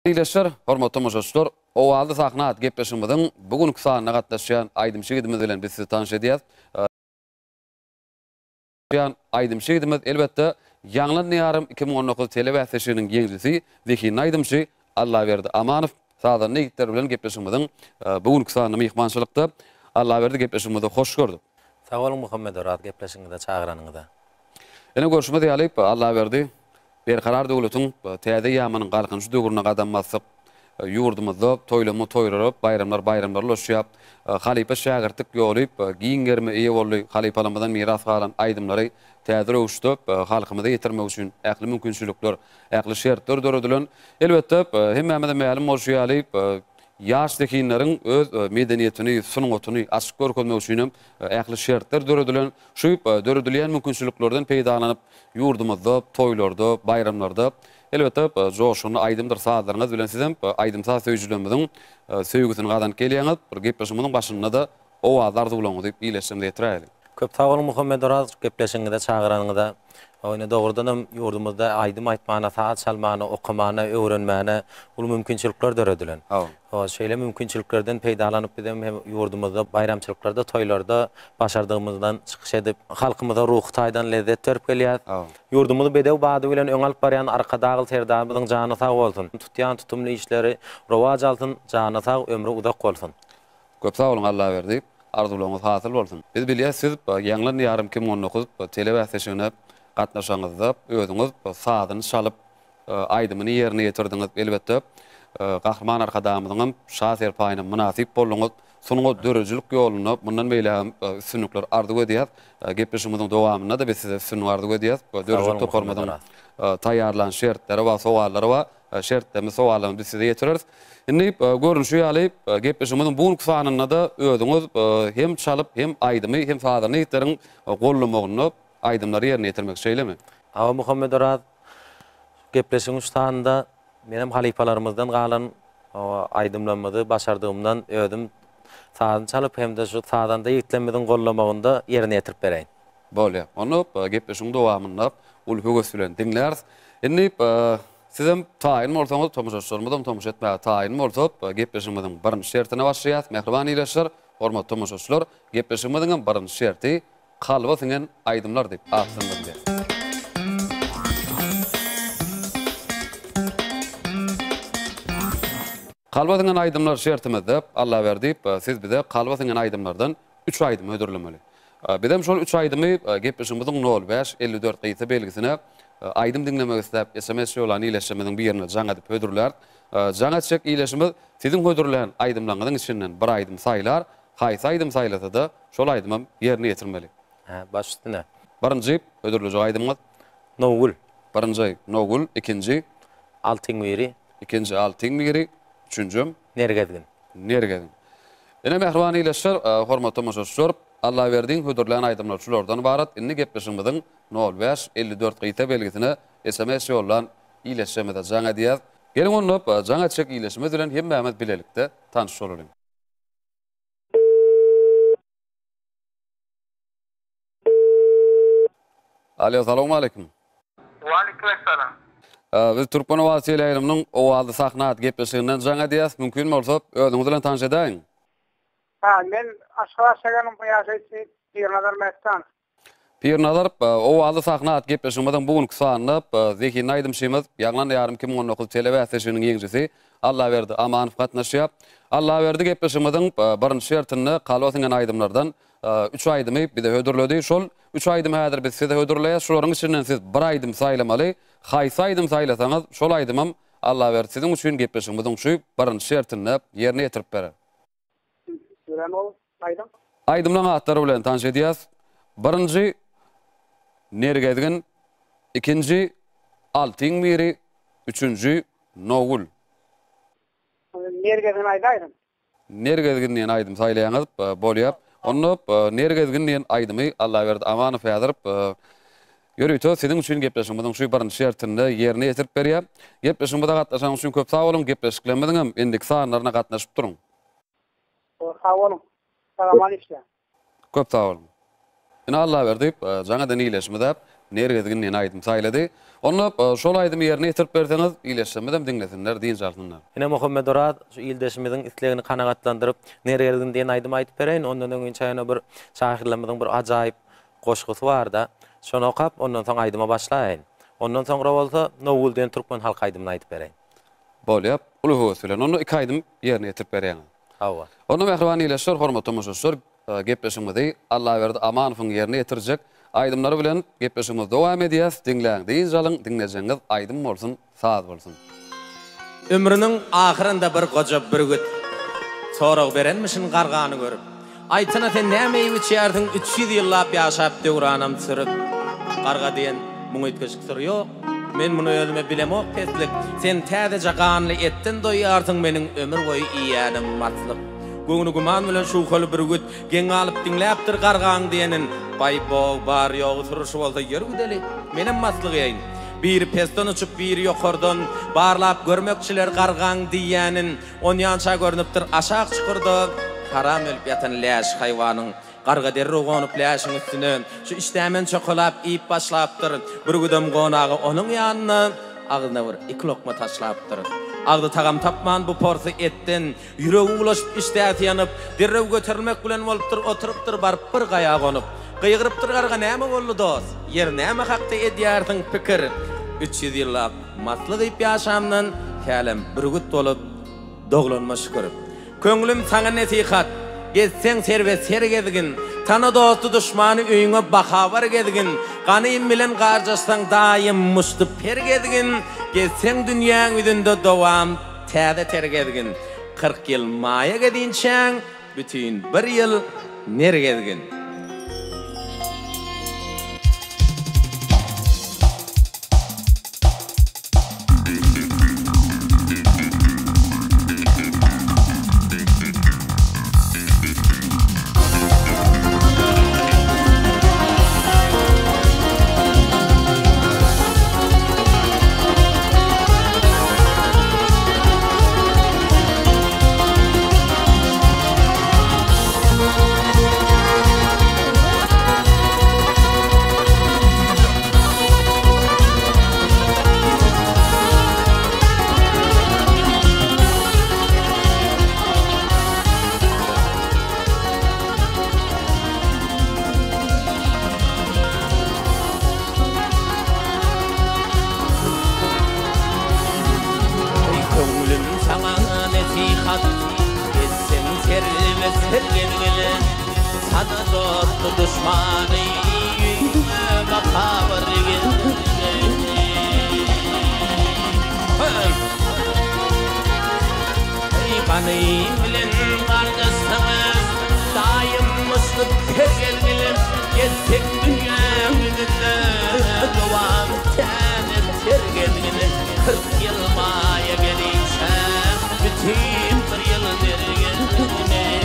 Ildeşler, hormatly tomaşaçylar, Owazly sahna atly gepleşigimiziň bu günki sanyna gatnaşýan aýdymçy ýigidimiz bilen biz sizi tanyş edýäs. Ýan aýdymçy ýigidimiz, elbetde, Ýaňlan Diýarym 2019 telebäsleşiginiň ýeňijisi, zehinli aýdymçy Allaberdi Amanow sazanda ýigitler bilen gepleşigimiziň bu günki sanynda myhmançylykda. Allaberdi gepleşigimize hoş gördük. Sag boluň Muhammedoraz gepleşigiňize çagyranyňyza. Ine görşümiz ýaly, Allaberdi Berkarar döwletiň täze eýýamynyň Galkynyş döwrüne gadam basyp, ýurdumyzda toýlama toýlara, baýramlar baýramlara ulaşýar. Halypa-şägirtlik ýoly giň gerime eýe boldy. Halypalarymyzdan miras galan aýdymlary täze röwüşde halkymyza ýetirmek üçin ähli mümkinçilikler, ähli şertler döredilen. Elbetde, hemmämize mälim bolşy ýaly, ýaş zehinleriň öz medeniýetini, sungatyny açyp görkezmek üçin hem ähli şertler döredilen. Şu döredilýän mümkinçiliklerden peýdalanyp, ýurdumyzda toýlarda, baýramlarda, elbetde, joşgunly aýdymdyr sazlaryňyz bilen sizem aýdym-saz söýüjilerimiziň söýgüsini gazanyp gelýäňiz. Bir gepleşigimiziň başynda-da owazly arzuwlaryňyzy ildeşlerimize ýetiräýeliň. Köp sag boluň Muhammet Oraz gepleşigiňize çagyranyňyza. Ine dogrudanam ýurdumyzda aýdym aýtmana, saz çalmana, okamana, öwrenmäne uly mümkinçilikler döredilen. Şeýle mümkinçiliklerden peýdalanyp bizem hem ýurdumyzda baýramçylyklarda, toýlarda başardygymyzdan çykyş edip, halkymyza ruhy taýdan lezzet berip gelýäris. Ýurdumyzy bedew bady bilen öňe alyp barýan Arkadagly Serdarymyzyň jany sag bolsun! Tutýan tutumly işleri rowaç alsyn, jany sag, ömri uzak bolsun! Köp sag boluň Allaberdi, arzuwlaryňyz hasyl bolsun! Biz bilýäs siz Ýaňlan Diýarym 2019 telebäsleşigine gatnaşaňyzda özüňiz sazyny çalyp, aýdymyny ýerine ýetirdiňiz. Elbetde, Gahryman Arkadagymyzyňam Şa serpaýyna mynasyp bolduňyz. Sungat, döredijilik ýolunda mundan beýlägem üstünlikler arzuw edýäs. Gepleşigimiziň dowamynda-da biz size üstünlik arzuw edýäs. Döredijilik toparymyzyň taýýarlan şertleri bar, sowallary bar. Şertlerimizi, sowallarymyzy biz size ýetireris. Indi görnüşi ýaly, gepleşigimiziň bu günki sanynda-da özüňiz hem çalyp, hem aýdymy, hem sazanda ýigitleriň gollamagynda aýdymlary ýerine ýetirmek, şeýlemi? Hawa, Muhammedoraz, Gepleşigiň şu sanynda menem halypalarymyzdan galan aýdymlarymyzy başardygymdan özüm sazyny çalyp hem-de şu sazanda ýigitlerimiziň gollamagynda ýerine ýetirip bereýin. Bolýar. Onda gepleşigiň dowamynda uly höwes bilen diňläris. Indi sizem taýyn bolsaňyz, tomaşaçylarymyzam tomaşa etmäge taýyn bolsa, gepleşigimiziň birinji şertine başlaýas. Mähriban ildeşler, hormatly tomaşaçylar, gepleşigimiziňem birinji şerti Kalba siňen aýdymlar diýip atlandyrylýar. Kalba siňen aýdymlar şertimizde Allaberdi siz bize kalba siňen aýdymlardan üç aýdym hödürlemeli. Bizem şol üç aýdymy gepleşigimiziň nol bäş, 54 gysga belgisine aýdym diňlemek isläp sms ýollan ildeşlerimiziň birine jaň edip hödürläris. Jaň etjek ildeşimiz siziň hödürlän aýdymlaryňyzyň içinden bir aýdym saýlar, haýsy aýdym saýlasa-da Şol aýdymam ýerine ýetirmeli. Hä, baş üstüne. Birinji hödürlejek aýdymyňyz? Nowgül. Birinji Nowgül, ikinji? Altyň biri. Ikinji Altyň biri, üçünjem? Nergezgin. Nergezgin. Ine mähriban ildeşler, hormatly tomaşaçylar, Allaberdiň hödürlän aýdymlary şulardan ybarat. Indi gepleşigimiziň nol bäş, 54 gysga belgisine sms ýollan ildeşlerimize jaň edýäs. Geliň onda jaň etjek ildeşimiz bilen hemmämiz bilelikde tanyş bolalyň. Alo, salowmaleýkim. Waleýkim essalam. Biz Türkmen owazy teleýaýlymynyň Owazly sahna atly gepleşiginden jaň edýäs. Mümkin bolsa, özüňiz bilen tanyş edäýiň. Ha, men Aşgabat şäheriniň ýaşaýjysy Pirnazar Mätjanow. Pirnazar, Owazly sahna atly gepleşigimiziň bu günki sanynda zehinli aýdymçymyz, Ýaňlan ýarym 2019 telebäsleşiginiň ýeňijisi Allaberdi Amanow gatnaşýar. Allaberdi gepleşigimiziň birinji şertinde kalba siňen aýdymlardan üç aýdymy bize hödürledi. Şol üç aýdymy häzir biz size hödürleýäs. Şularyň içinden siz bir aýdym saýlamaly. Haýsy aýdym saýlasaňyz, şol aýdymam Allaberdi siziň üçin gepleşigimiziň şu birinji şertinde ýerine ýetirip berer. Örän gowy aýdym. Aýdymlaň atlary bilen tanyş edýäs. Birinji Nergezgin, ikinji Altyň biri, üçünji Nowgül. Nergezgin aýdaýdym. Nergezgin diýen aýdym saýlaýaňyz bolýar. Onda Nergezgin diýen aýdymy Allaberdi Amanow häzir ýörite siziň üçin gepleşigimiziň şu birinji şertinde ýerine ýetirip berýär. Gepleşigimize gatnaşanyňyz üçin köp sag boluň. Gepleşiklerimiziňem indiki sanlaryna gatnaşyp duruň. Sag boluň. Sag-aman işläň. Köp sag boluň. Ine Allaberdi jaň eden ildeşimiz-ä. Ner gezgin diýen aýdym saýlady. Onda şol aýdymy ýerine ýetirip berseňiz, ildeşlerimiz hem diňlesinler, dynç alsynlar. Ine Muhammedoraz şu ildeşimiziň islegini kanagatlandyryp, Ner gezgin diýen aýdymy aýdyp bereýin. Ondan öňinçä ýene bir şahyrlarymyzyň bir ajaýyp goşgusy bar-da. Şony okap, ondan soň aýdyma başlaýyn. Ondan soňra bolsa Nowgül diýen türkmen halk aýdymyny aýdyp bereýin. Bolýar, uly höwes bilen. Onda iki aýdym ýerine ýetirip berýäňiz. Hawa. Onda mähriban ildeşler, hormatly tomaşaçylar, Gepleşigimizi Allaberdi Amanowyň ýerine ýetirjek aýdymlary bilen gepleşigimizi dowam edýäs. Diňläň, dynç alyň, diňlejegiňiz aýdym bolsun, saz bolsun. Ömrüniň ahyrynda bir goja bürgüt sorag berenmişin gargany görüp, Aýtsana sen näme iýip-içýärsiň 300 ýyllap ýaşap döwranam sürüp? Garga diýen, Muň üýtgeşik syry ýok. Men muny özüme bilemok peslik. Sen täzeje ganly etden doýýarsyň meniň ömür boýy iýýänim maslyk. Göwni güman bilen şübheli bürgüt Geň galyp diňläpdir gargaň diýenin. Baý-bow, bary-ýogy sürüşi bolsa ýör gideli, menem maslyk iýeýin. Biri pesden uçup, biri ýokardan, Barlap görmekçiler gargaň diýýänin. Onýança görnüpdir aşak çukurda Haram ölüp ýatan läş haýwanyň. Garga derrew gonup läşiň üstüne, Şu işdämen çokalap iýip başlapdyr. Bürgüdem gonaga onuň ýanyna Agzyna bir iki lokma taşlapdyr. Agzy tagam tapman bu porsy etden, Ýüregi bulaşyp, işdäsi ýanyp, derrew göterilmek bilen bolupdyr, oturypdyr, baryp bir gaýa gonup. Gygyrypdyr garga, Näme boldy, dost? Ýer näme hakda edýärsiň pikir? 300 ýyllap maslyk iýip ýaşamdan, hälem bürgüt bolup doglanyma şükür. Köňlüm saňa nesihat, gezseň serbe-ser gezgin, Tana dosty-duşmany öýüňe bahabar gezgin, Ganym bilen garjaşsaň daýym muşdy per gezgin, Gezseň dünýäň ýüzünde dowam Täze ter gezgin, 40 ýyl maýa gezinçäň, bütin bir ýyl ner gezgin. Eý köňlüm saňa nesihat Etseň serbe-ser gelgil Sana dosty duşmany Ýüzüňe bakabar gelgil Eý ganym bilen gardaşsaňyz Daýym myşdyk her gelgil Gezsek dünýäň ýüzünde Dowam täze ter gezgil 40 ýyl maýa gelinçä Bütin bir ýyl der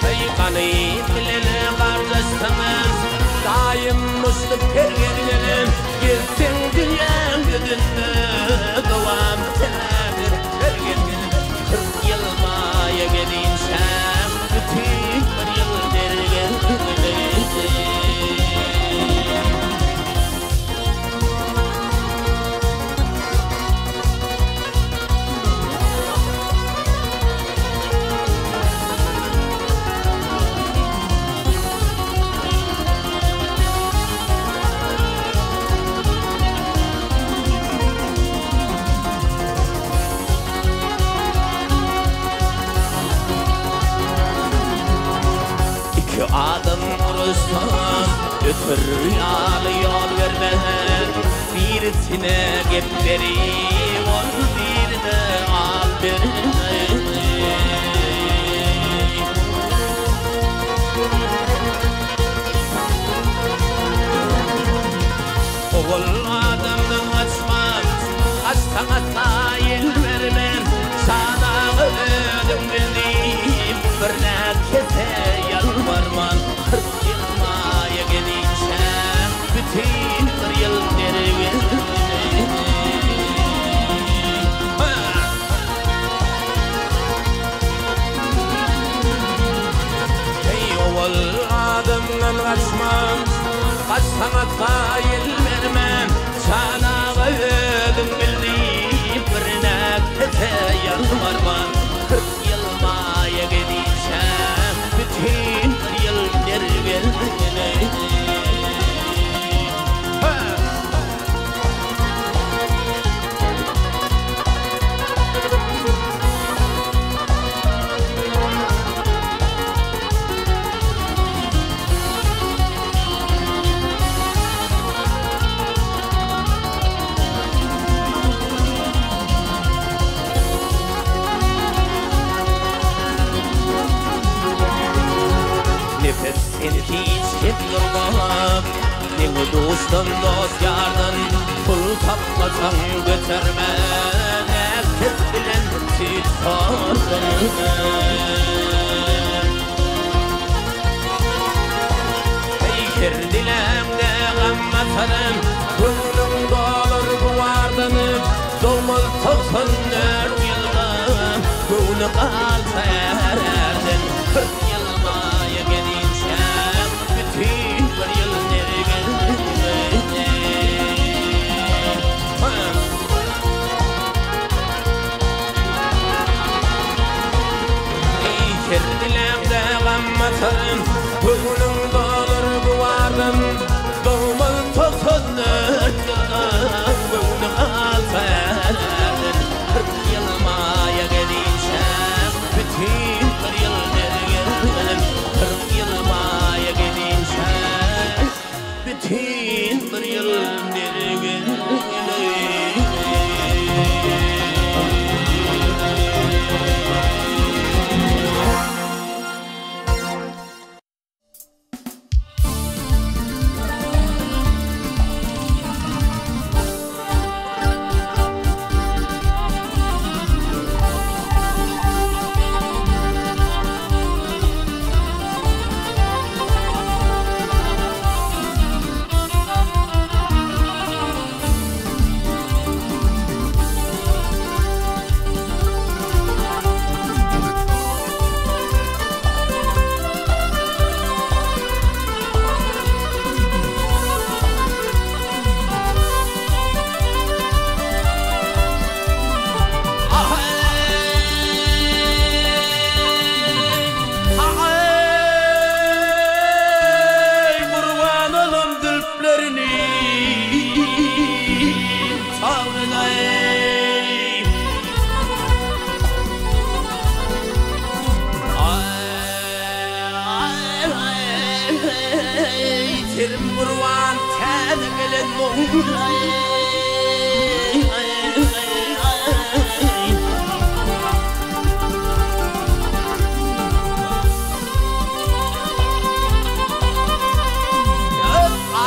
Eý ganym bilen gardaşsaňyz Daýym muşduk her gezgil Gezseň dünýäň ýüzünde Dowam täze ter gezgil 40 ýyl maýa gelinçäň Bütin bir ýyl der gezgil. Iki adam uruşsa, ötür ýaly ýol berme. Birisine gep berip, ol birine al berme. Ogul adamdan gaçma, gaçsaň asla ýel berme. Çanagy özüň bil diýip, bir näkese ýalbarma. 40 ýyl maýa gelinçä, bütin bir ýyl dergin. Eý, Deň-duşdan, dost-ýardan pul tapmasaň göterme, Näkes bilen süýthordan. Eý, her diläňde gam batar, Göwnüň dolar gubardan, Dogmaz 94 ýylda, Göwni galsa är-ärden. 40 ýyl maýa gelinçä, Bütin bir ýyl Eý, her diläňde gam batar, Göwnüň dolar gubardan, Dogmaz 94 ýylda, Göwni galsa är-ärden. 40 ýyl maýa gelinçä, Bütin bir ýyl nergel. 40 ýyl maýa gelinçä, Bütin bir ýyl nergel. Aý, gurban olam zülplerini çagrylaý. Aý, serim gurban täze gelen nowlaý.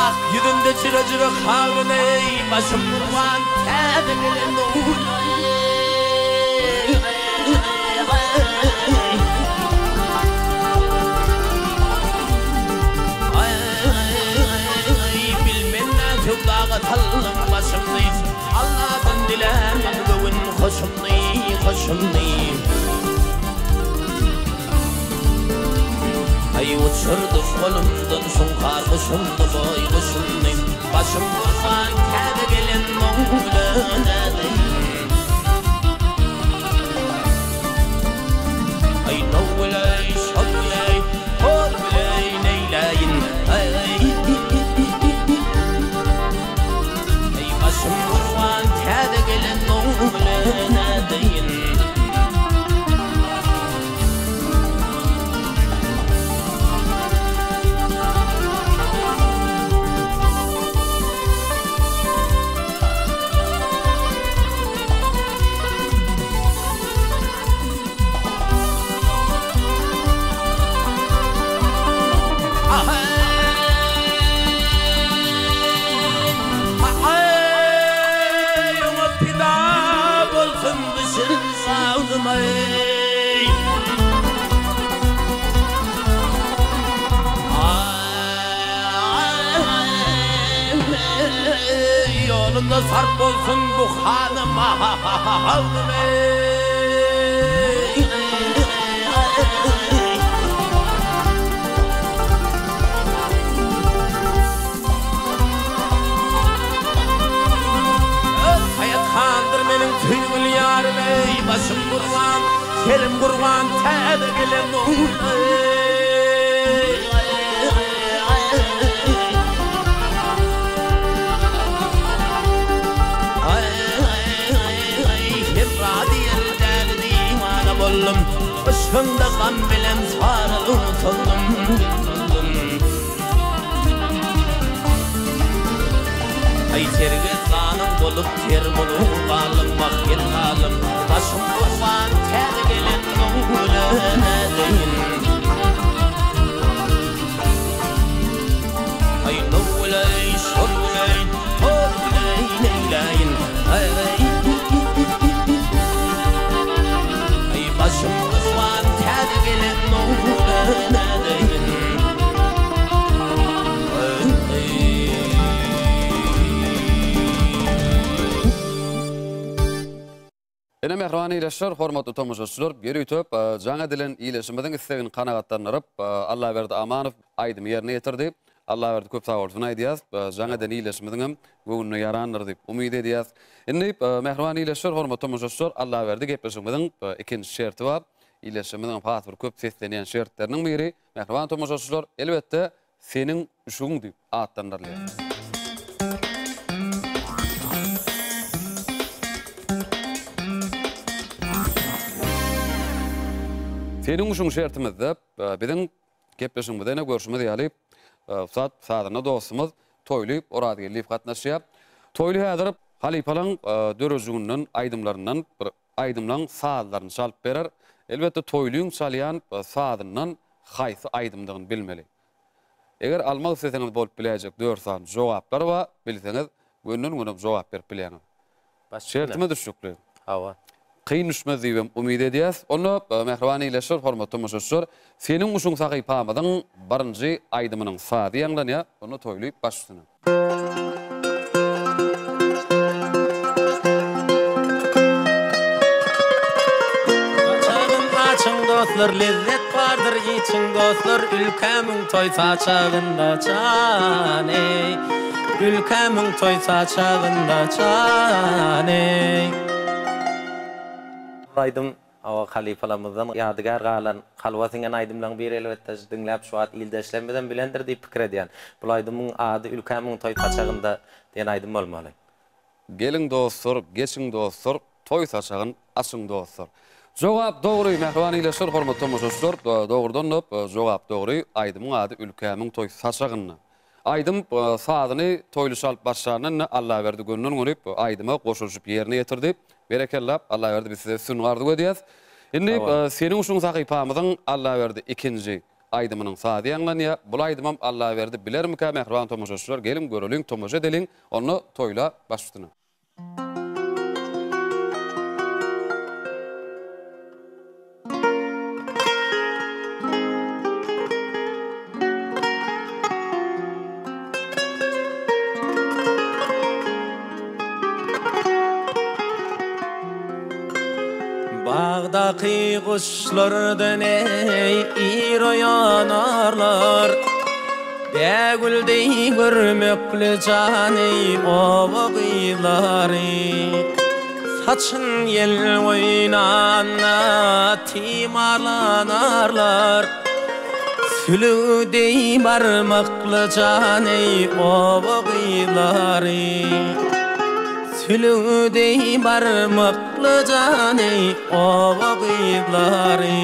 Ak ýüzünde çyra-çyra hagyny, başym gurban täze gelen nowlaý. Aý, bilmen söwdaga saldym başymny, Allahdan dilän göwün hoşumny, hoşumny. Aý, uçurdy golumdan şuňkar guşumny, boý guşumny, Başym gurban täze gelen nowlaý. Aý, nowlay, şowlay, hor biley neýläýin. Aý, Ey başym gurban täze gelen nowlaý. Ay, oňa pida bolsun bişir sagdym ey. Ay, yolunda sarp olsun bu hanım aldım ey. Hayat handır benim tüygül yarım ey, Başım kurban, serim kurban täze gelen nowlay. Ay, ay, hemra diýer däli diwana boldum, Yşkynda gam bilen saralyp soldum, soldum. Ay sergezdanım bolup ter bolup galym, bak gel galym, Başym gurban täze gelen nowlay. Ay nowlay, Ine mähriban ildeşler, hormatly tomaşaçylar, ýörite jaň edilen ildeşimiziň islegini kanagatlandyryp, Allaberdi Amanow aýdymy ýerine ýetirdi. Allaberdi köp sag bolsun aýdýas. Jaň eden ildeşimiziňem göwnüne ýarandyr diýip umyt edýäs. Indi mähriban ildeşler, hormatly tomaşaçylar, Allaberdi gepleşigimiziň ikinji şerti bar. Ildeşlerimiziňem has bir köp seslenýän şertleriniň biri, mähriban tomaşaçylar, elbetde, Seniň üşügiň diýip atlandyrylýar. Seniň üşügiň şertimizde biziň gepleşigimizde ine görşümiz ýaly ussat sazanda dostumyz Toýly Orazgeldiýew gatnaşýar. Toýly häzir halypalaryň döredijiginden, aýdymlaryndan bir aýdymlaryň sazlaryny çalyp berer. Elbetde Toýlyň çalýan sazyndan haýsy aýdymdygyny bilmeli. Eger almak isleseňiz bolup biläýjek dört sany jogaplar bar, bilseňiz gönden-göne jogap berip bilýäňiz. Şertimiz düşnükli. Hawa. Kyn düşmez diýibem umyt edýäs. Onda, mähriban ildeşler, hormatly tomaşaçylar, Seniň guşuň sahypamyzyň birinji aýdymynyň sazy ýaňlanýar. Onda Toýly baş üstüne. Saçagyn açyň dostlar lezzet bardyr içiň dostlar ülkämiň toý saçagynda jan eý ülkämiň toý saçagynda jan eý. Bu aýdym Hawa halypalarymyzdan ýadygär galan, kalba siňen aýdymlaryň biri elbetde diňläp şu wagt ildeşlerimizem bilendir diýip pikir edýän. Bul aýdymyň ady Ülkämiň toý saçagynda diýen aýdym bolmaly. Geliň dostlar, geçiň dostlar, toý saçagyn açyň dostlar. Jogap dogry mähriban ildeşler, hormatly tomaşaçylar, dogrudan-da jogap dogry, aýdymyň ady Ülkämiň toý saçagynda. Aýdym sazyny Toýly çalyp başlandan indi Allaberdi gönden görüp aýdyma goşulyşyp ýerine ýetirdi. Berekella Allaberdi biz size üstünlik arzuw edýäs. Indi Seniň üçin sahypamyzyň Allaberdi ikinji aýdymynyň sazy ýaňlanýar. Bul aýdymam Allaberdi bilermikä mähriban tomaşaçylar geliň göreliň tomaşa edeliň onda Toýla baş üstüne. Bagdaky guşlardan eý ir oýanarlar. Bägül deý görmekli jany oba gyzlary. Saçyn ýel oýnanda timarlanarlar. Sülük deý barmakly jany oba gyzlary. Sülük deý barmakly jany oba gyzlary.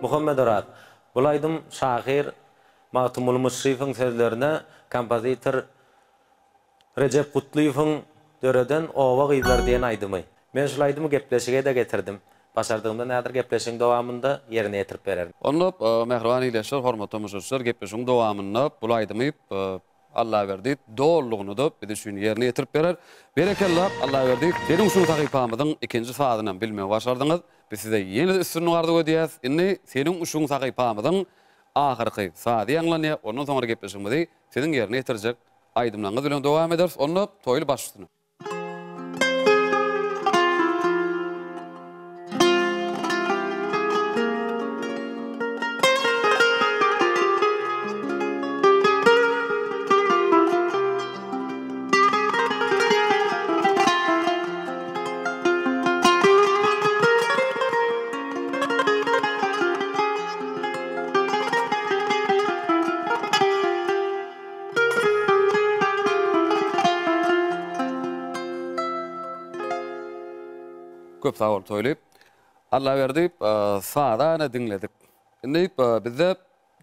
Muhammet Oraz, Bul aýdym şahyr Magtymguly Myşşyýewiň sözlerine kompozitor Rejep Gutlyýewiň döreden Oba gyzlary diýen aýdymy. Men şul aýdymy gepleşige-de getirdim. Başardygymdan häzir gepleşigiň dowamynda ýerine ýetirip bererin. Onda, mähriban ildeşler, hormatly tomaşaçylar, gepleşigiň dowamynda bul aýdymy Allaberdi dolulygyny-da biz üçin ýerine ýetirip berer. Berekella, Allaberdi, seniň üçin sahypamyzyň ikinji sazynam bilmegi başardyňyz. Biz size ýene-de üstünlik arzuw edýäs. Indi seniň üçin sahypamyzyň ahyrky sazy ýaňlanýar. Ondan soňra gepleşigimizi siziň ýerine ýetirjek aýdymlaryňyz bilen dowam ederis. Onda Toýly baş üstüne. Köp sag bol Toýly. Allaberdi sazany diňledik. Indi bizde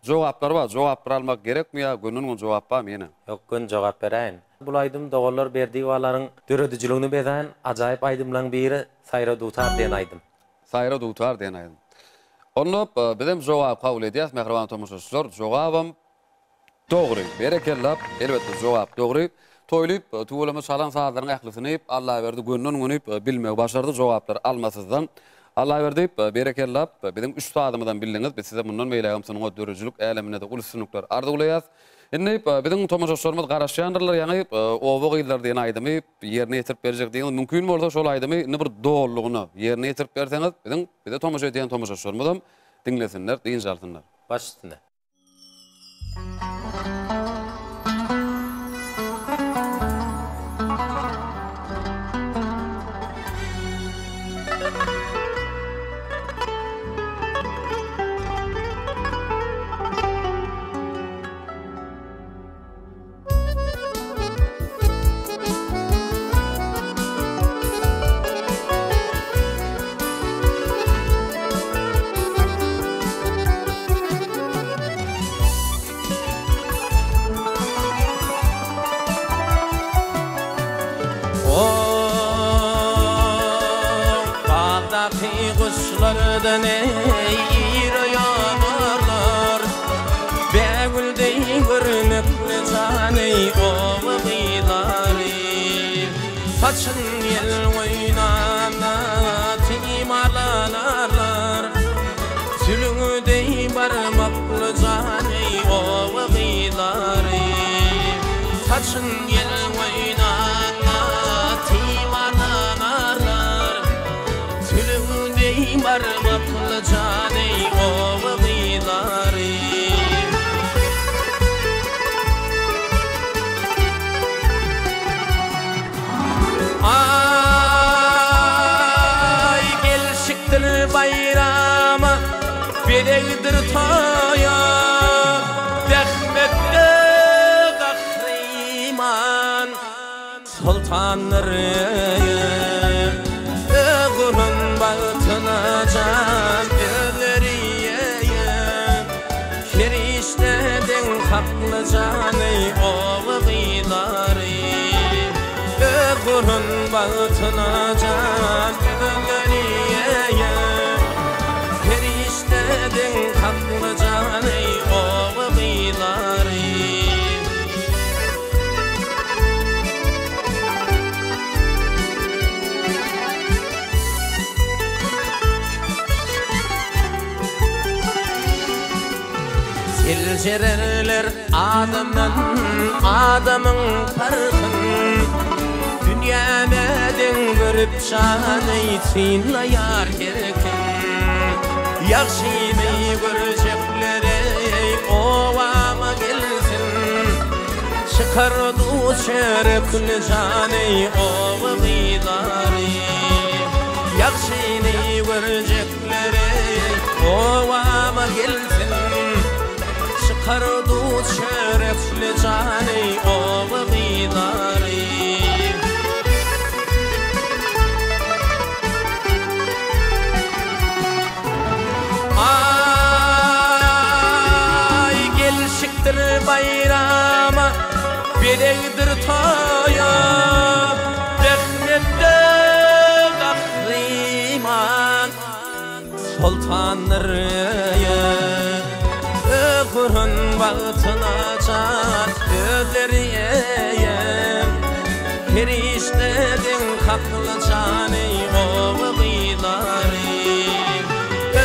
jogaplar bar. Jogaplar almak gerekmi ýa gönden göni jogap barmy ýene? Ýok göni jogap beräýin. Bul aýdym doganlar Berdiýewalaryň döredijiligini bezän ajaýyp aýdymlaryň biri Saýra dutar diýen aýdym. Saýra dutar diýen aýdym. Onda bizem jogaby kabul edýäs mähriban tomaşaçylar. Jogabam Dogry. Berekella. Elbetde jogap dogry. Toýly tüweleme çalan sazlaryň ählisini Allaberdi gönden göni bilmegi başardy jogaplary almasyzdan. Allaberdi berekella biziň üç sazymyzam bildiňiz biz size mundan beýlägem sungat döredijilik äleminde-de uly üstünlikler arzuwlaýas. Indi biziň tomaşaçylarymyz garaşýandyrlar ýaňy Oba gyzlary diýen aýdymy ýerine ýetirip berjek diýiňiz. Mümkin bolsa şol aýdymy indi bir dolulygyna ýerine ýetirip berseňiz biziň bize tomaşa edýän tomaşaçylarymyzam diňlesinler, dynç alsynlar. Baş üstüne. Bagdaky guşlardan eý ir oýanarlar Bägül deý görnükli jany oba gyzlary Saçyn ýel oýnanda timarlanarlar Sülügi deý barmakly jany oba gyzlary Saçyn ýel oýnanda timarlanarlar Sülügi deý barmakly jany oba gyzlary. Aý, gelşikdir baýrama, bezegdir toýa, Zähmetde gahryman soltandyr. Ögurun bagtyna jan özleri eýe. Perişde deň hakly jany oba gyzlary. Ögurun bagtyna jan özleri eýe. Perişde deň hakly jany oba gyzlary. Seljererler adamdan adamyň parhyn, Dünýäme deň görüp jany synlaýar her kim. Ýagşyny görjekler eý obama gelsin, Çykar duz çörekli jany oba gyzlary. Ýagşyny görjekler Eý, obama gelsin, Çykar duz çörekli jany oba gyzlary. Aý, gelşikdir baýrama, bezegdir toýa, Zähmetde gahryman soltandyr Ökürün bagtyna jan özleri eýe Perişde deň hakly jany oba gyzlary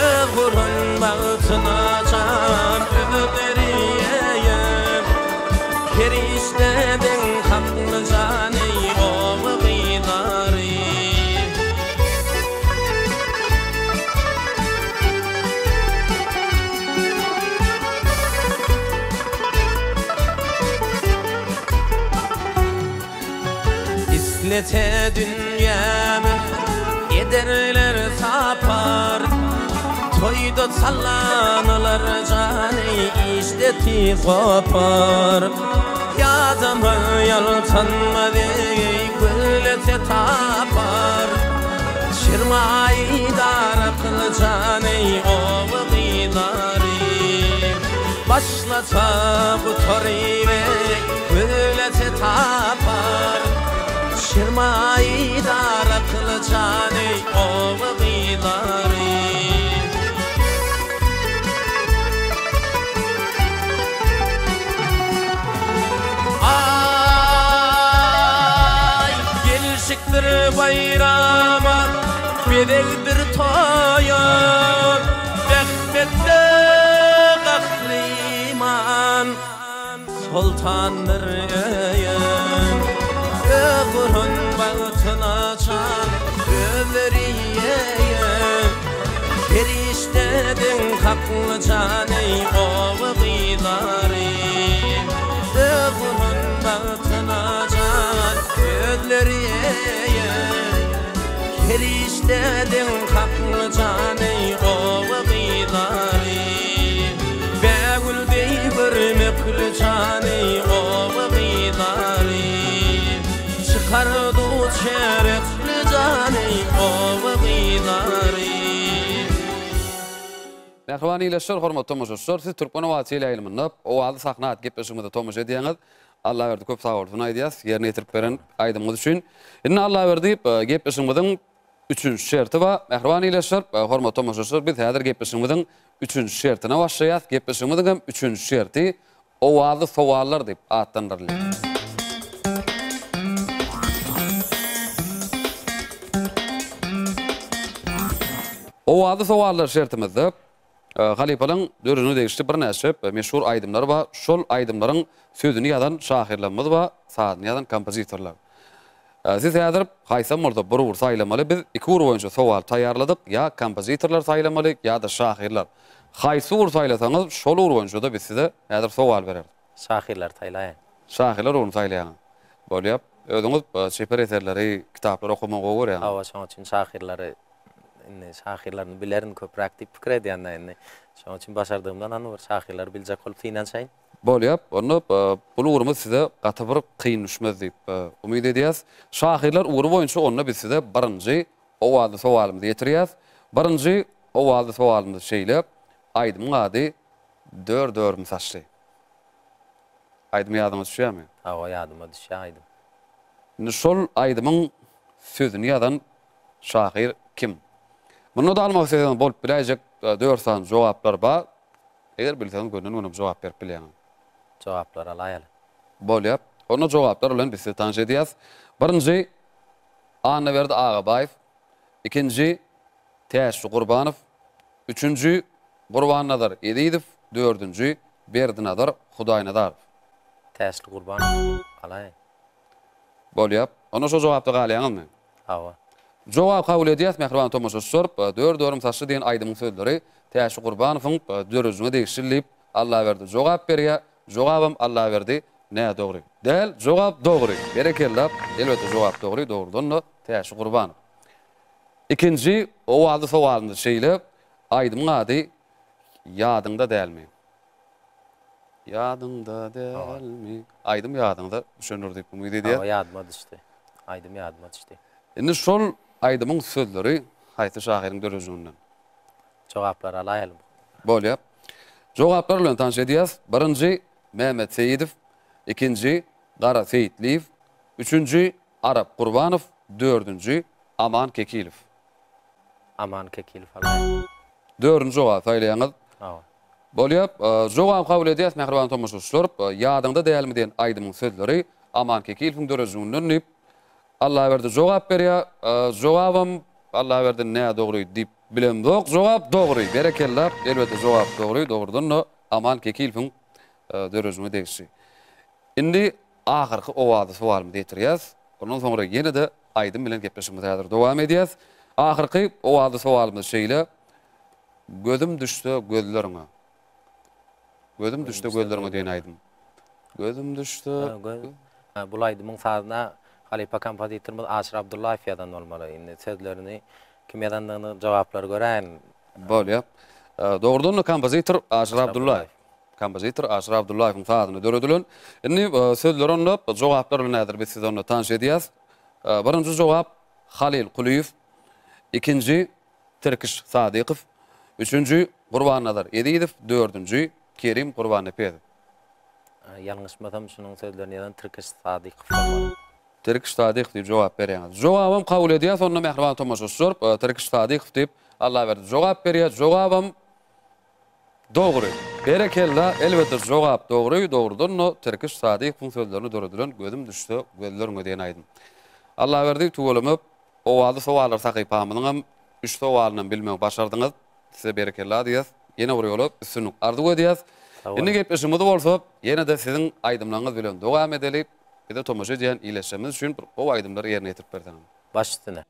Ökürün bagtyna jan özleri eýe Perişde deň hakly jany oba gyzlary. Islese dünýäme ederler sapar, Toýda sallanylar jany işde tiz gopar. Ýadama ýaltanmaz eý gözlese tapar, Şirmaýy darakly jany oba gyzlary. Başlasa gutaryp eý gözlese tapar, Şirmaýy darakly jany oba gyzlary. Aý, gelşikdir baýrama, bezegdir toýa, Zähmetde gahryman. Soltandyr öýüm. Öz guran bagtyny açan özleri eýe. Perişde deň hakly jan eý oba gyzlary. Öz guran bagtyny açan özleri eýe. Perişde deň hakly jan eý oba gyzlary. Bägül deý görmekli jan eý oba gyzlary. Çykar duz şerbetli jan eý oba gyzlary. Mähriban ildeşler, hormatly tomaşaçylar, siz Türkmen owazy teleýaýlymynda Owazly sahna atly gepleşigimize tomaşa edýäňiz. Allaberdi köp sagbolsun aýdýas ýerine ýetirip beren aýdymyňyz üçin. Indi Allaberdi gepleşigimiziň üçünji şerti bar. Mähriban ildeşler, hormatly tomaşaçylar biz häzir gepleşigimiziň üçünji şertine başlaýas. Gepleşigimiziň hem üçünji şerti Owazly sowallar diýip atlandyrylýar. Owazly sowallar şertimizde Halypalaň döredijiligine degişli birnäçe meşhur aýdymlar bar. Şol aýdymlaryň sözüni ýazan şahyrlarymyz bar, sazyny ýazan kompozitorlar. Siz häzir haýsam bolsa bir ugur saýlamaly. Biz iki ugur boýunça sowal taýýarladyk. Ýa kompozitorlar saýlamaly, ýa-da şahyrlar. Haýsy ugur saýlasaňyz, şol ugur boýunça-da biz size häzir sowal bereris. Şahyrlary saýlaýyn. Şahyrlar ugruny saýlaýaňyz. Bolýar. Özüňiz çeper eserleri, kitaplary okamagy gowy görýäňiz. Hawa, şonuň üçin şahyrlary indi şahyrlaryny bilerin köpräk diýip pikir edýän-dä indi. Şonuň üçin başardygymdan hany bir şahyrlary biljek bolup synanyşaýyn. Bolýar. Onda bul ugrumyz size gaty bir kyn düşmez diýip umyt edýäs. Şahyrlar ugry boýunça onda biz size birinji owazly sowalymyzy ýetirýäs. Birinji owazly sowalymyz şeýle, Aýdymyň ady Dör-dörüm saçly. Aýdym ýadyňa düşýärmi? Hawa, ýadyma düşýär aýdym. Indi şol aýdymyň sözüni ýazan şahyr kim? Munda-da almak isleseňiz bolup biläýjek dört sany jogaplar bar. Eger bilseňiz gönden-göni jogap berip bilýäňiz. Jogaplary alaýaly. Bolýar. Onda jogaplar bilen biz sizi tanyş edýäs. Birinji Annaberdi Agabaýew, ikinji Täçli Gurbanow, üçünji Gurbannazar Ezizow, dördünji Berdinazar Hudaýnazarow. Täçli Gurbanow alaýyn. Bolýar. Onda şo jogapda galýaňyzmy? Hawa. Jogap kabul edýäs, mähriban tomaşaçylar. Dör-dörüm saçly diýen aýdymyň sözleri Täşli Gurbanowyň döredijiligine degişli diýip, Allaberdi jogap berýär. Jogabam Allaberdi nädogry. Däl, jogap dogry. Berekella. Elbetde jogap dogry, dogrudan-da Täşli Gurbanow. Ikinji owazly sowalymyz şeýle, aýdymyň ady Ýadyňda dälmi? Ýadyňda dälmi? Aýdym ýadyňyza düşendir diýip umyt edýäs. Hawa ýadyma düşdi. Aýdym ýadyma düşdi. Indi şol aýdymyň sözleri haýsy şahyryň döredijiliginden? Jogaplary alaýaly. Bolýar. Jogaplar bilen tanyş edýäs. Birinji Mehmet Seýidow, ikinji Gara Seýitliýew, üçünji Arap Gurbanow, dördünji Aman Kekilow. Aman Kekilow alaýyn. Dördünji jogaby saýlaýaňyz. Hawa. Bolýar. Jogaby kabul edýäs, mähriban tomaşaçylar. Ýadyňda dälmi diýen aýdymyň sözleri Aman Kekilowyň döredijiginden diýip, Allaberdi jogap berýär. Jogabam Allaberdi nädogry diýip bilemzok. Jogap dogry. Berekella. Elbetde jogap dogry. Dogrudan-da Aman Kekilowyň döredijiligine degişli. Indi ahyrky owazly sowalymyzy ýetirýäs. Ondan soňra ýene-de aýdym bilen gepleşigimizi häzir dowam edýäs. Ahyrky owazly sowalymyz şeýle, Gözüm düşse gözleriňe. Gözüm düşse gözleriňe diýen aýdym. Gözüm düşse. Bul aýdymyň sazyna halypa kompozitorymyz Aşyr Abdullaýew ýazan bolmaly. Indi sözlerini kim ýazandygyny jogaplary göräýin. Bolýar. Dogrudan-da kompozitor Aşyr Abdullaýew. Kompozitor Aşyr Abdullaýewiň sazyna döredilen. Indi sözleri onda jogaplar bilen häzir biz sizi onda tanyş edýäs. Birinji jogap Halyl Kulyýew, ikinji Tirkiş Sadykow, üçünji Gurbannazar Ezizow, dördünji Kerim Gurbannepesow. Ýalňyşmasam şunuň sözlerini ýazan Tirkiş Sadykow bolmaly. Tirkiş Sadykow diýip jogap berýäňiz. Jogabam kabul edýäs onda mähriban tomaşaçylar. Tirkiş Sadykow diýip Allaberdi jogap berýär. Jogabam Dogry. Berekella, elbetde jogap dogry, dogrudan-da Tirkiş Sadykowyň sözlerine döredilen Gözüm düşse gözleriňe diýen aýdym. Allaberdi tüweleme owazly sowallar sahypamyzyňam üç sowalynam bilmegi başardyňyz. Size berekella diýýäs. Ýene bir ýola üstünlik arzuw edýäs. Indi gepleşigimizi bolsa ýene-de siziň aýdymlaryňyz bilen dowam edeli. Bize tomaşa edýän ildeşlerimiz üçin bir gowy aýdymlary ýerine ýetirip berseňiz. Baş üstüne.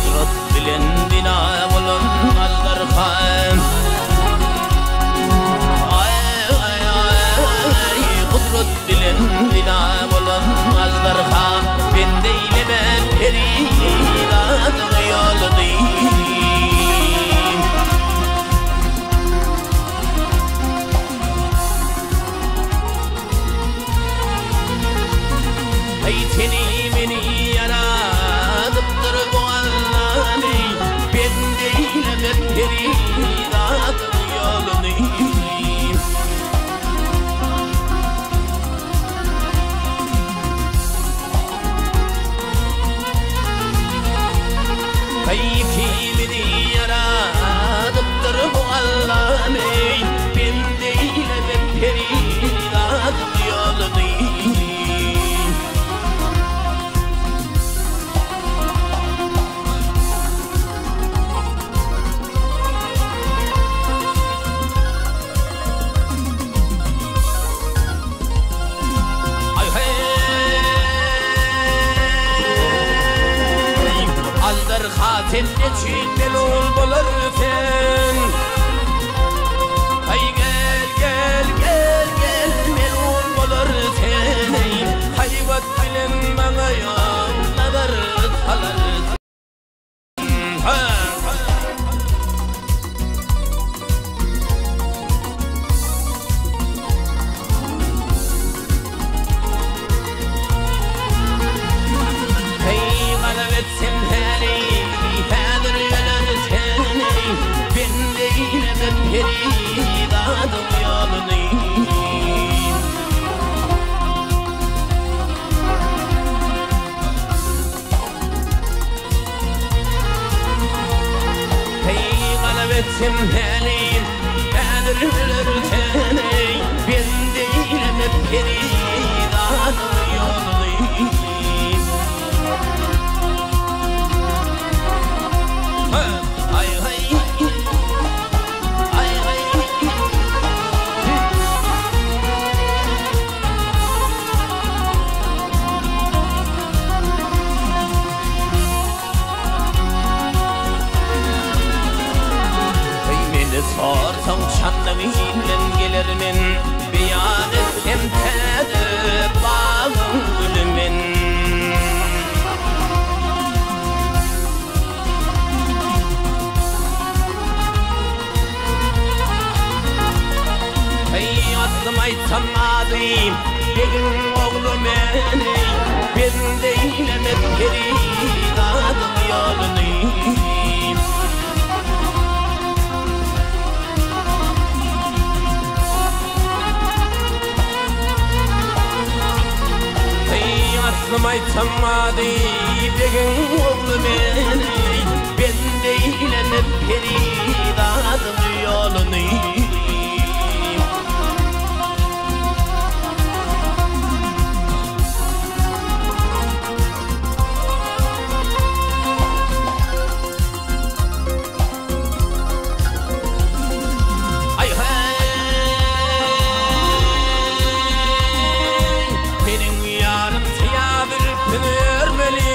Gudrat bilen bina bolan Aldarhan Gudrat bilen bina bolan Ajdarha Bende eýleme perizadyň ýoluny. Eý seni meni ýaradypdyr bu Allany Bende eýleme perizadyň ýoluny. Eý ikimizi ýaradypdyr bu Allany Bende eýleme perizadyň ýoluny. Aý-heý! Aždarha sen neçün melul bolar sen? Aý gel, gel, gel, gel, melul bolar sen, eý, Haýbat bilen maňa ýaw nazar salar sen. Heý, gazap etsem häli, häzir öler sen, eý, Bende eýleme perizadyň ýoluny. Heý, galap etsem häli, häzir öler sen, eý, Bende eýleme perizadyň ýoluny. Eý, meni sorsaň çandyň ilden geler men, Beýan etsem täze bagyň güli men. Eý, aslym aýtsam ady, begiň ogly men, eý, Bende eýleme perizadyň ýoluny. Eý, aslym aýtsam ady, begiň ogly men, eý, Bende eýleme perizadyň ýoluny. Aý-heý! Meniň ýarym syýa zülpüni örmeli.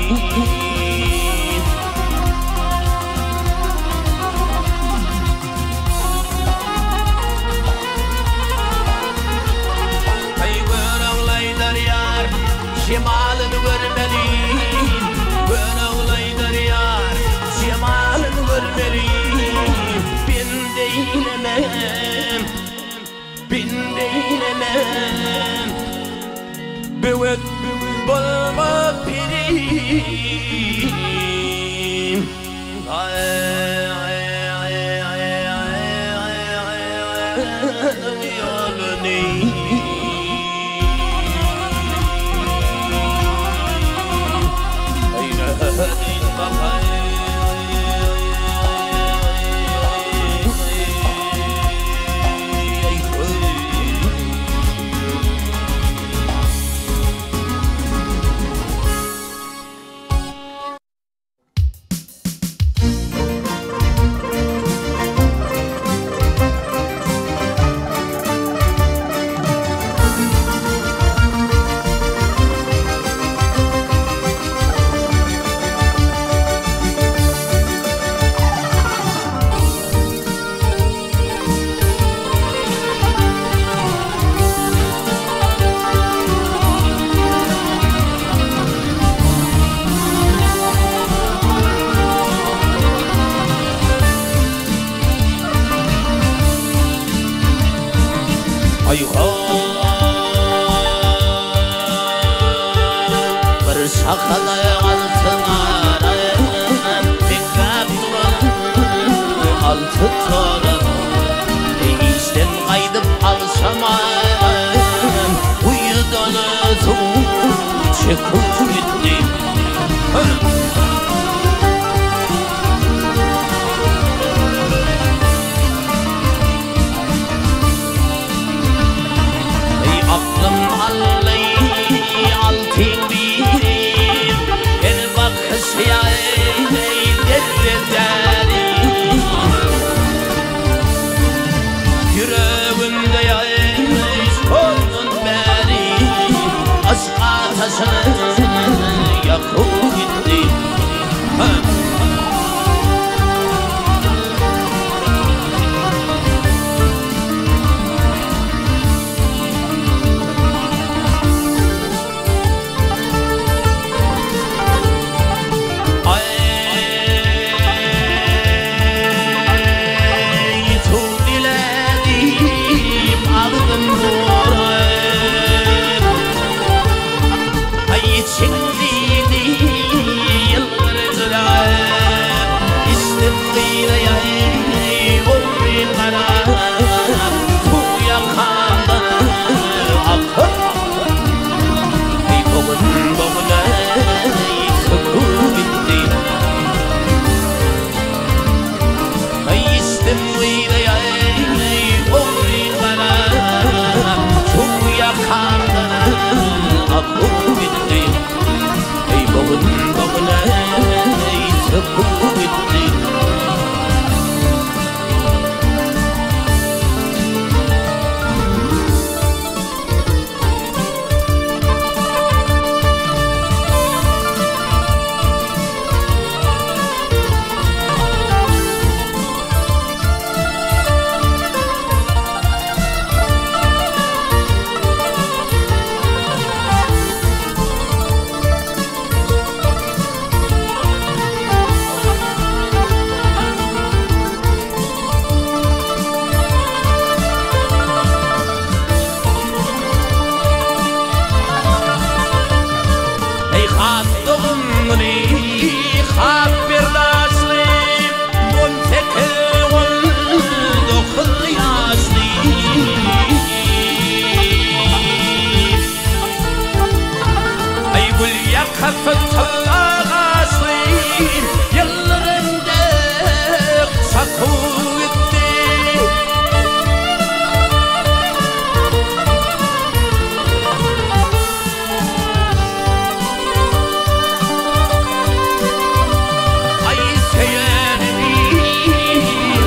Aý Görogly aýdar ýar, jemalyny görmeli. Görogly aýdar ýar, jemalyny görmeli. Bende eýlemem, bende eýlemem. Böwet bolma pirim. Bir şahalay altyn aram, Dikkat duran altyn toram. Işden gaýdyp agşamam, Guýudan suw çekip gitdi. Eý aklym aldy altyn birim, Her bakyş ýaý derre-däri. Ýüregimde ýaý şondan bäri, Yşk ataşyny ýakyp gitdi. Aý, suw diledim, agzym guryp. Aý, içiň diýdi, ýylgyrjyrap. Içdim gyýraýaý, ogryn garap. Suw ýakamdan akyp. Aý, bogun boguna söküp gitdi. Aý, içdim gyýraýaý, ogryn garap. Suw ýakamdan akyp gitdi. Aý, bogun boguna söküp gitdi. Eý has dogumly, has berdaşly, 18, 19 ýaşly. Aý gül ýakasy tylla gaşly, Ýyldyrym dek çakyp gitdi. Aý söýenimi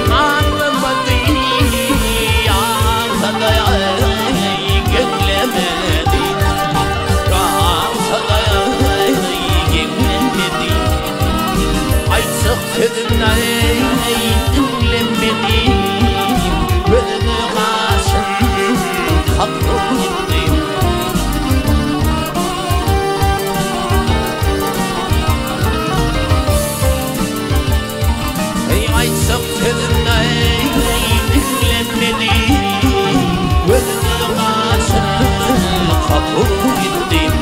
aňlamady, Ýaňsa-da geňlemedi. Ýaňsa-da geňlemedi. sözüni diňlemedim, Gözüňe gaşyn kakyp gitdim. Eý, aýtjak sözüni diňlemedim, Gözüňe gaşyn kakyp gitdim.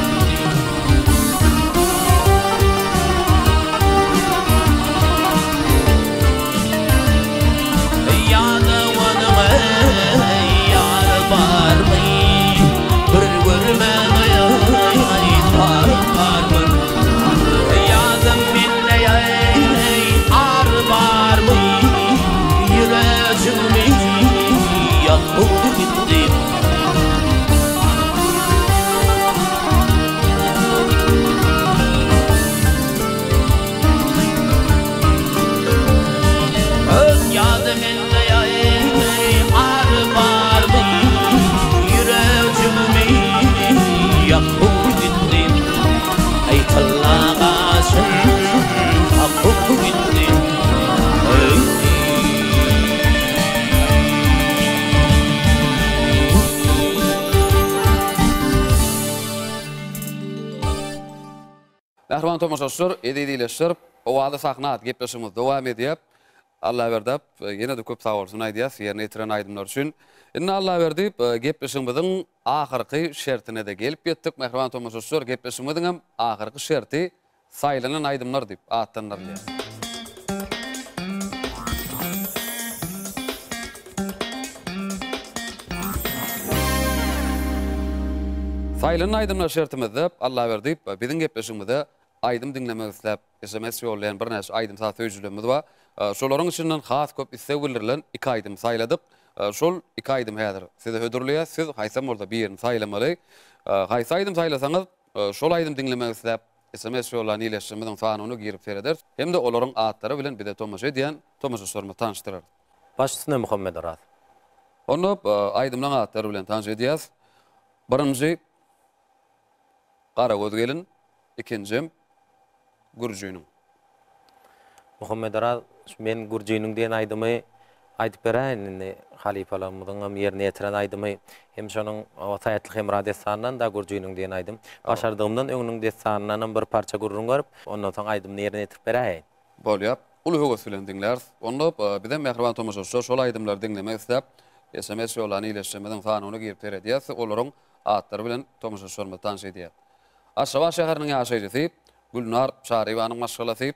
Ýa-da mende ar barmy, Ýürejigimi ýakyp gitdi. Aý tylla gaşyn kakyp gitdi. Mähriban tomaşaçylar, eziz ildeşler, Owazy sahna at gepleşigimiz dowam edýär. Allaberdi ap, ýene-de köp sag bolsun aýdýas ýerine ýetiren aýdymlary üçin. Indi Allaberdi gepleşigimiziň ahyrky şertine-de gelip ýetdik. Mähriban tomaşaçylar, gepleşigimiziňem ahyrky şerti Saýlanan aýdymlar diýip atlandyrylýar. Saýlanan aýdymlar şertimizde Allaberdi biziň gepleşigimize aýdym diňlemek isläp sms ýollaýan birnäçe aýdym-saz söýüjilerimiz bar. Şolaryň içinden has köp isleg bildirilen iki aýdymy saýladyk. Şol iki aýdymy häzir size hödürleýäs. Siz haýsam bolsa birini saýlamaly. Haýsy aýdym saýlasaňyz, şol aýdym diňlemek isläp Sms ýollan ildeşlerimiziň sanyna girip serederis hem-de olaryň atlary bilen bize tomaşa edýän tomaşaçylarymyzy tanyşdyrarys. Baş üstüne Muhammedoraz. Onda aýdymlaň atlary bilen tanyş edýäs. Birinji Garagöz gelin, ikinjem Gürjüniň. Muhammedoraz şu men Gürjüniň diýen aýdymy aýdyp beräýin indi halypalarymyzyňam ýerine ýetiren aýdymy hem şonuň Saýatly Hemra dessanyndan da Gürjüniň diýen aýdym. Başardygymdan öňüniň dessanyndanam bir parça gürrüň berip, ondan soň aýdymyny ýerine ýetirip beräýin. Bolýar. Uly höwes bilen diňläris. Onda bizem mähriban tomaşaçylar şol aýdymlary diňlemek isläp, sms ýollan ildeşlerimiziň sanyna girip seredýäs, olaryň atlary bilen tomaşaçylarymyzy tanyş edýäs. Aşgabat şäheriniň ýaşaýjysy Gülnar Çaryýewanyň maşgalasy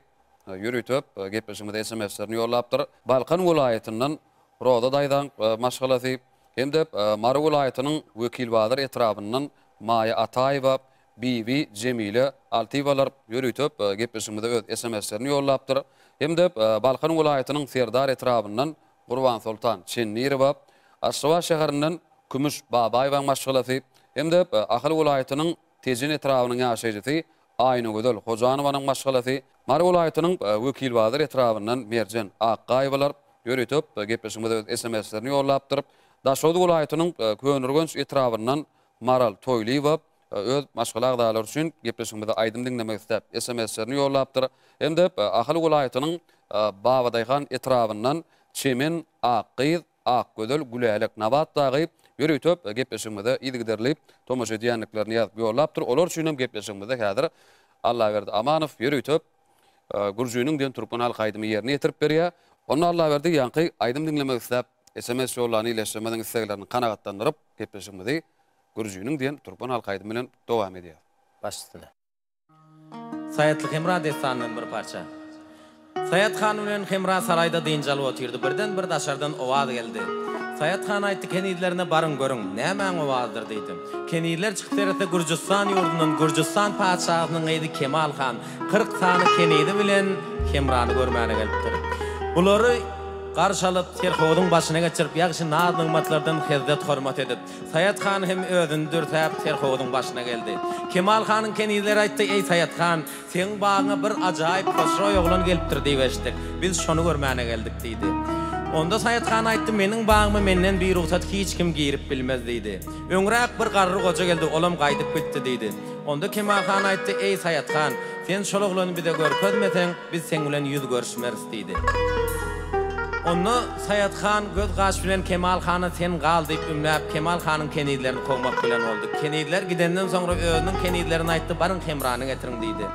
ýörite gepleşigimize sms-lerini ýollapdyr. Balkan welaýatyndan Roza daýzaň maşgalasy hem-de Mary welaýatynyň Wekilbazar etrabyndan Maýa Ataýewa, Bibi, Jemile Altyýewalar ýörite gepleşigimize öz sms-lerini ýollapdyr. Hem-de Balkan welaýatynyň Serdar etrabyndan Gurbansoltan Çennirowa, Aşgabat şäherinden Kümüş Babaýewaň maşgalasy hem-de Ahal welaýatynyň Tejen etrabynyň ýaşaýjysy Aýnagözel Hojanowanyň maşgalasy, Mary welaýatynyň Wekilbazar etrabyndan Merjen Akgaýewalar ýörite gepleşigimize öz sms-lerini ýollapdyr. Daşoguz welaýatynyň Köneürgenç etrabyndan Maral Toýlyýewa öz maşgala agzalary üçin gepleşigimize aýdym diňlemek isläp sms-lerini ýollapdyr. Hem-de Ahal welaýatynyň Babadaýhan etrabyndan Çemen Akgyz Akgözel, Gülälek, Nabat dagy ýörite gepleşigimize yzygiderli tomaşa edýändiklerini ýazyp ýollapdyr. Olar üçin hem gepleşigimizde häzir Allaberdi Amanow ýörite Gürjüniň diýen türkmen halk aýdymy ýerine ýetirip berýär. Onda Allaberdi ýaňky aýdym diňlemek isläp sms ýollan ildeşlerimiziň isleglerini kanagatlandyryp gepleşigimizi Gürjüniň diýen türkmen halk aýdymy bilen dowam edýäris. Baş üstüne. Saýatly Hemra dessanyndan bir parça. Saýat han bilen Hemra saraýda dynç alyp otyrdy. Birden bir daşardan owaz geldi. Saýat han aýtdy, Kenizlerine baryň görüň, nämäň owazydyr diýdi. Kenizler çykyp seretse Gürjüstan ýurdundan Gürjüstan patyşasynyň gyzy Kemal han 40 sany kenizi bilen Hemrany görmäne gelipdir. Bulary garşy alyp, serhozyň başyna geçirip, ýagşy naz-nygmatlardan hezzet-hormat edip, Saýat han hem özüni dürsäp, serhowuzyň başyna geldi. Kemal hanyň kenizleri aýtdy, Eý, Saýat han, seň bagyňa bir ajaýyp hoşroý oglan gelipdir diýip eşitdik. Biz şony görmäne geldik diýdi. Onda Saýat han aýtdy, Meniň bagyma menden birugsat hiç kim girip bilmez diýdi. Öňräk bir garry goja geldi, olam gaýdyp gitdi diýdi. Onda Kemal han aýtdy, Eý, Saýat han, sen şol oglany bize görkezmeseň, biz seň bilen ýüz görüşmeris diýdi. Onda Saýat han göz-gaş bilen Kemal hana sen gal diýip ümläp, Kemal hanyň kenizlerini kowmak bilen boldy. Kenizler gidenden soňra özüniň kenizlerine aýtdy, Baryň Hemrany getiriň diýdi.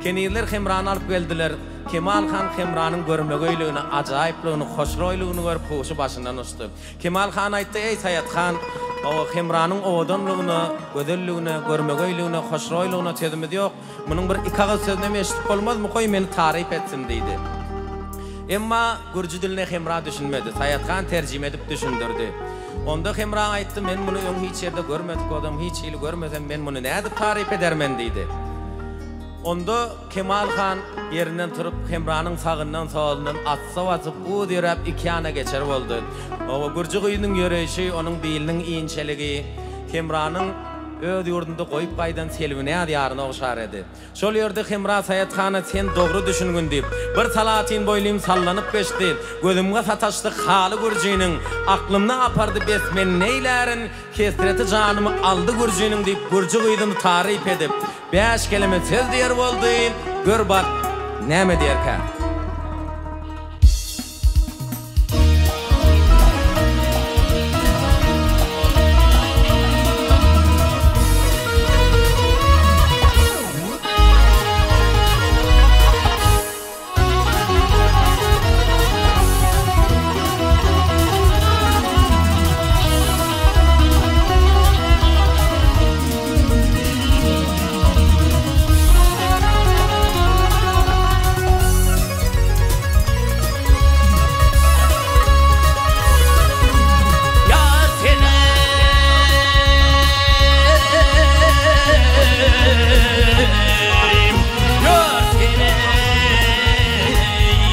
Kenizler Hemrany alyp geldiler. Kemal han Hemranyň görmegeýligini, ajaýyplygyny, hoşroýlygyny görüp huşy başyndan uçdy. Kemal han aýtdy, Eý, Saýat han, Hemranyň owadanlygyna, gözelligine, görmegeýligine, hoşroýlygyna sözümiz ýok. Munuň bir iki agyz sözünem eşidip bolmazmy, goý, meni taryp etsin diýdi. Emma gürji diline Hemra düşünmedi. Saýat han terjime edip düşündirdi. Onda Hemra aýtdy, Men muny öň hiç ýerde görmedik bolsam, hiç hili görmesem, men muny nädip taryp edermen diýdi. Onda Kemal han ýerinden turup, Hemranyň sagyndan-solundan atsa basyp, uz ýöräp iki ýana geçer boldy. Oba gürji gyzynyň ýöreýşi, onuň biliniň inçeligi Hemranyň öz ýurdunda goýup gaýdan Selbinäz ýaryna ogşar edi. Şol ýerde Hemra Saýat hana sen dogry düşüngin diýip, bir salatyn boýlym sallanyp geçdi. Gözümge sataşdy haly gürjiniň, aklymny apardy bes men neýlärin, hesreti janymy aldy gürjiniň diýip, gürji gyzyny taryp edip, Bäş keleme söz diýer boldy, gör bak, näme diýerkä? Ýar seni Ýar seni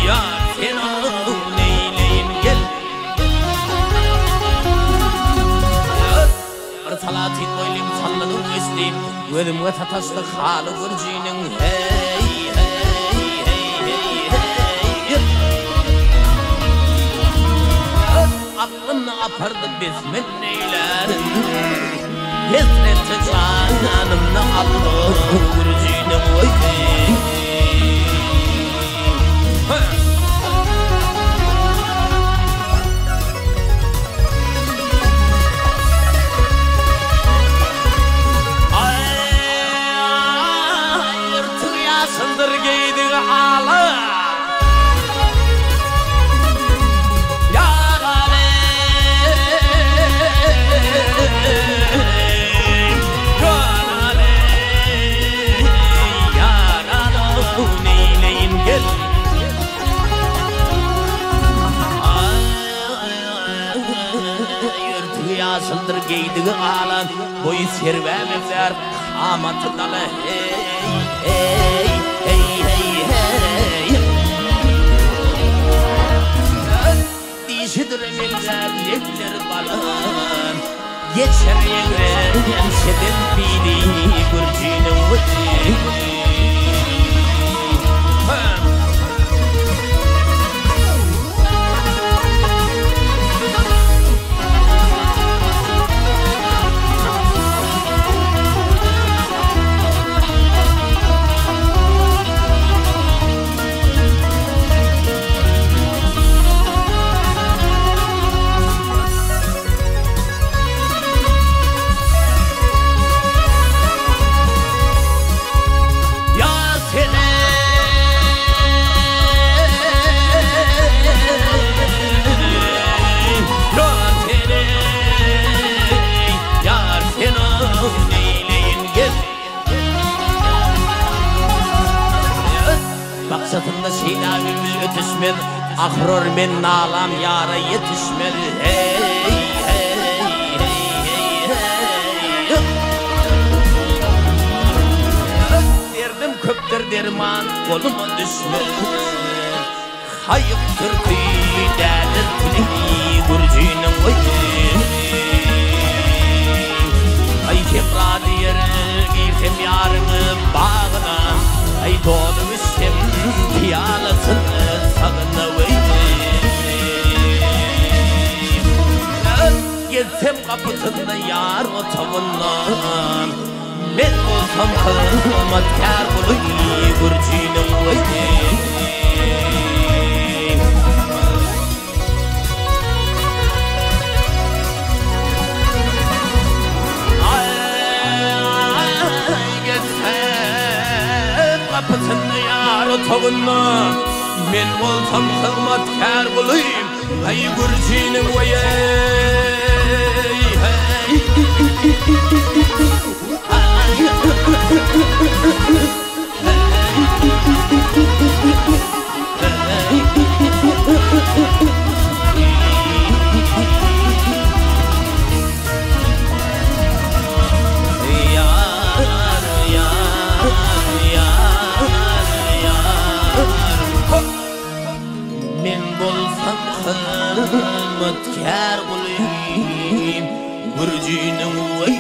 Ýar seni neýleýin gel Bir salatyn boýlym sallanyp geçdi Gözümge sataşdy haly gürjiniň Heý heý heý heý heý Aklymny apardy bes men neýlärin Hesreti janymny aldy gürjiniň Oý Aý, ýyrtyk ýaşyldyr geýdigi ala. Ýar aly, ýar aly, ýar aly, neýleýin gel. Örtügi ýaşyldyr geýdigi ala, Boýy serwä meňzär, kamaty dala, heý, heý, heý, heý, heý. Dişi düre meňzär, lebleri bala, Geçer ýeňseden biri gürjiniň weý. Ýar seni Ýar seni Ýar seni neýleýin gel Bakjasynda şeýda bülbül ötüşmez Ahyror men nalam ýara ýetişmez Heý heý heý heý heý Derdim köpdür derman goluma düşmez Haýyp türki dädir tili gürjiniň oý Aý hemra diýer girsem ýaryň bagyna Aý dolup içsem pyýalasyny sagyna weý Gezsem gapysynda ýar otagynda. Men bolsam hyzmatkär guly gürjiniň weý. Aý gezsem gapysynda ýar otagynda Men bolsam hyzmatkär guly Aý gürjiniň weý. Men bolsam hyzmatkär gulym Gürjiniň weý.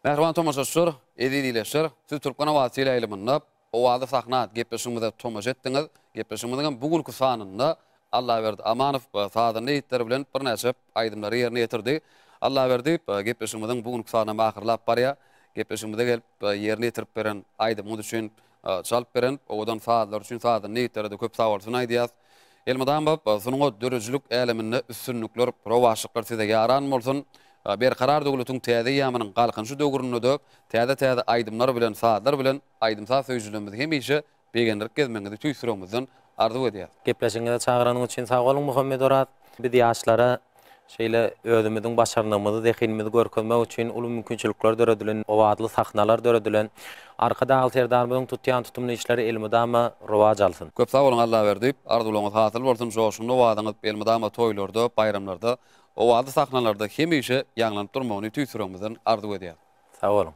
Mähriban tomaşaçylar, eziz ildeşler, siz Türkmen owazy teleýaýlymynda Owazly sahna atly gepleşigimize tomaşa etdiňiz. Gepleşigimiziň hem bu günki sanynda Allaberdi Amanow sazanda ýigitleri bilen birnäçe aýdymlary ýerine ýetirdi. Allaberdi gepleşigimiziň bu günki sanam ahyrlap barýar. Gepleşigimize gelip ýerine ýetirip beren aýdymyňyz üçin, çalyp beren owadan sazlar üçin sazanda ýigitlere-de köp sagbolsun aýdýas. Elmydama sungat, döredijilik äleminde üstünlikler, rowaçlyklar size ýaran bolsun! Berkarar döwletiň täze eýýamynyň Galkynyşy döwründe-de täze-täze aýdymlar bilen, sazlar bilen aýdym-saz söýüjilerimizi hemişe begendirip gezmegiňizi tüýs ýüregimizden arzuw edýäris. Gepleşigiňize çagyranyň üçin sag boluň Muhammedoraz. Biz ýaşlara şeýle özümiziň başarnygymyzy, zehinimizi görkezmek üçin uly mümkinçilikler döredilen, owazly sahnalar döredilen. Arkadagly Serdarymyzyň tutýan tutumly işleri elmydama rowaç alsyn. Köp sag boluň Allaberdi, arzuwlaryňyz hasyl bolsun, joşgunly owazyňyz elmydama toýlarda, baýramlarda, owazly sahnalarda hemişe ýaňlanyp durmagyny tüýs ýüregimizden arzuw edýäris. Sag boluň.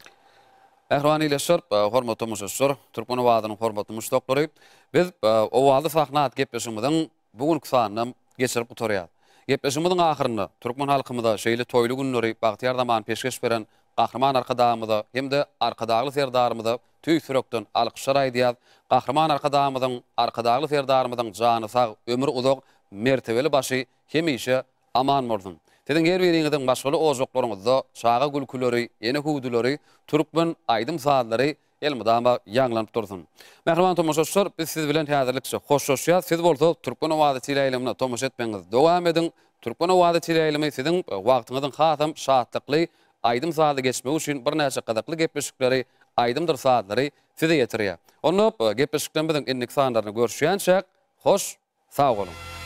Mähriban ildeşler, hormatly tomaşaçylar, Türkmen owazynyň hormatly muşdaklary, biz Owazly sahna atly gepleşigimiziň bu günki sanynam geçirip gutarýarys. Gepleşigimiziň ahyrynda türkmen halkymyza şeýle toýly günleri, bagtyýar zamany peşgeş beren Gahryman Arkadagymyza hem-de Arkadagly Serdarymyza tüýs ýürekden alkyşlar aýdýarys. Gahryman Arkadagymyzyň, Arkadagly Serdarymyzyň jany sag, ömri uzak, mertebeli başy hemişe Aman bolsun. Siziň her biriňiziň maşgala ojaklaryňyzda çaga gülküleri, ene hüwdüleri, türkmen aýdym-sazlary elmydama ýaňlanyp dursun. Mähriban tomaşaçylar, biz siz bilen häzirlikçe hoşlaşýas. Siz bolsa Türkmen owazy teleýaýlymyna tomaşa etmegiňizi dowam ediň. Türkmen owazy teleýaýlymy siziň wagtyňyzyň hasam şatlykly, aýdym-sazly geçmegi üçin birnäçe gyzykly gepleşikleri, aýdymdyr sazlary size ýetirýär. Onda gepleşiklerimiziň indiki sanlarynda görüşýänçäk, hoş sag boluň!